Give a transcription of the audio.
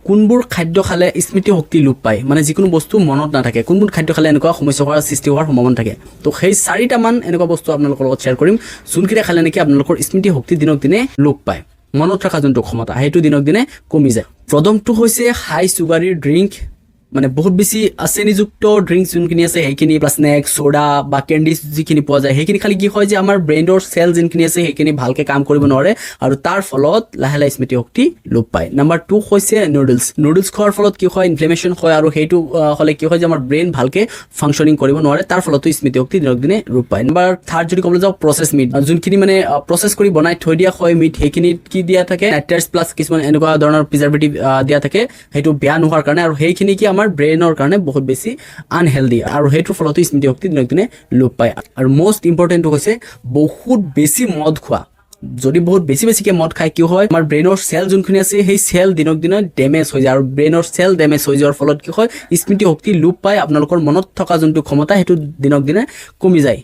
কোনবোৰ খাদ্য খালে স্মৃতিশক্তি লোপ পায়, মানে যিকোনো বস্তু মনত নাথাকে, কোনবোৰ খাদ্য খালে এনেকুৱা সমস্যা হোৱাৰ সৃষ্টি হোৱাৰ সম্ভাৱনা থাকে। তো সেই চাৰিটামান এনেকুৱা বস্তু আপোনালোকৰ লগত শ্বেয়াৰ কৰিম, যোনকেইটা খালে নেকি আপোনালোকৰ স্মৃতিশক্তি দিনক দিনে লোপ পায়, মনত ৰখা যোনটো ক্ষমতা সেইটো দিনক দিনে কমি যায়। প্ৰথমটো হৈছে হাই চুগাৰী ড্ৰিংক, মানে বহুত বেছি চেনিযুক্ত ড্ৰিংকছ যোনখিনি আছে সেইখিনি, প্লাছ স্নেক, চ'ডা বা কেণ্ডিজ যিখিনি পোৱা যায়, সেইখিনি খালি কি হয় যে আমাৰ ব্ৰেইনৰ চেল যোনখিনি আছে সেইখিনি ভালকৈ কাম কৰিব নোৱাৰে আৰু তাৰ ফলত লাহে লাহে স্মৃতিশক্তি লোপ পায়। নাম্বাৰ 2 হৈছে নুডলছ। নুডলছ খোৱাৰ ফলত কি হয়, ইনফ্লেমেশ্যন হয় আৰু সেইটো হ'লে কি হয় যে আমাৰ ব্ৰেইন ভালকৈ ফাংচনিং কৰিব নোৱাৰে, তাৰ ফলতো স্মৃতিশক্তি দিনক দিনে লোপ পায়। নাম্বাৰ থাৰ্ড যদি ক'বলৈ যাওঁ, প্ৰচেছ মিট, যোনখিনি মানে প্ৰচেছ কৰি বনাই থৈ দিয়া হয় মিট, সেইখিনিত কি দিয়া থাকে, নাইট্ৰেটছ প্লাছ কিছুমান এনেকুৱা ধৰণৰ প্ৰিজাৰ্ভেটিভ দিয়া থাকে সেইটো বেয়া নোহোৱাৰ কাৰণে, আৰু সেইখিনি কি আমাৰ ব্ৰেইনৰ কাৰণে বহুত বেছি আনহেল্ডি আৰু সেইটোৰ ফলতো স্মৃতিশক্তি দিনক দিনে লোপ পায়। আৰু মষ্ট ইম্পৰ্টেণ্টটো হৈছে বহুত বেছি মদ খোৱা। যদি বহুত বেছি বেছিকৈ মদ খায়, কি হয়, আমাৰ ব্ৰেইনৰ চেল যোনখিনি আছে সেই চেল দিনক দিনে ডেমেজ হৈ যায় আৰু ব্ৰেইনৰ চেল ডেমেজ হৈ যোৱাৰ ফলত কি হয়, স্মৃতিশক্তি লোপ পায়, আপোনালোকৰ মনত থকা যোনটো ক্ষমতা সেইটো দিনক দিনে কমি যায়।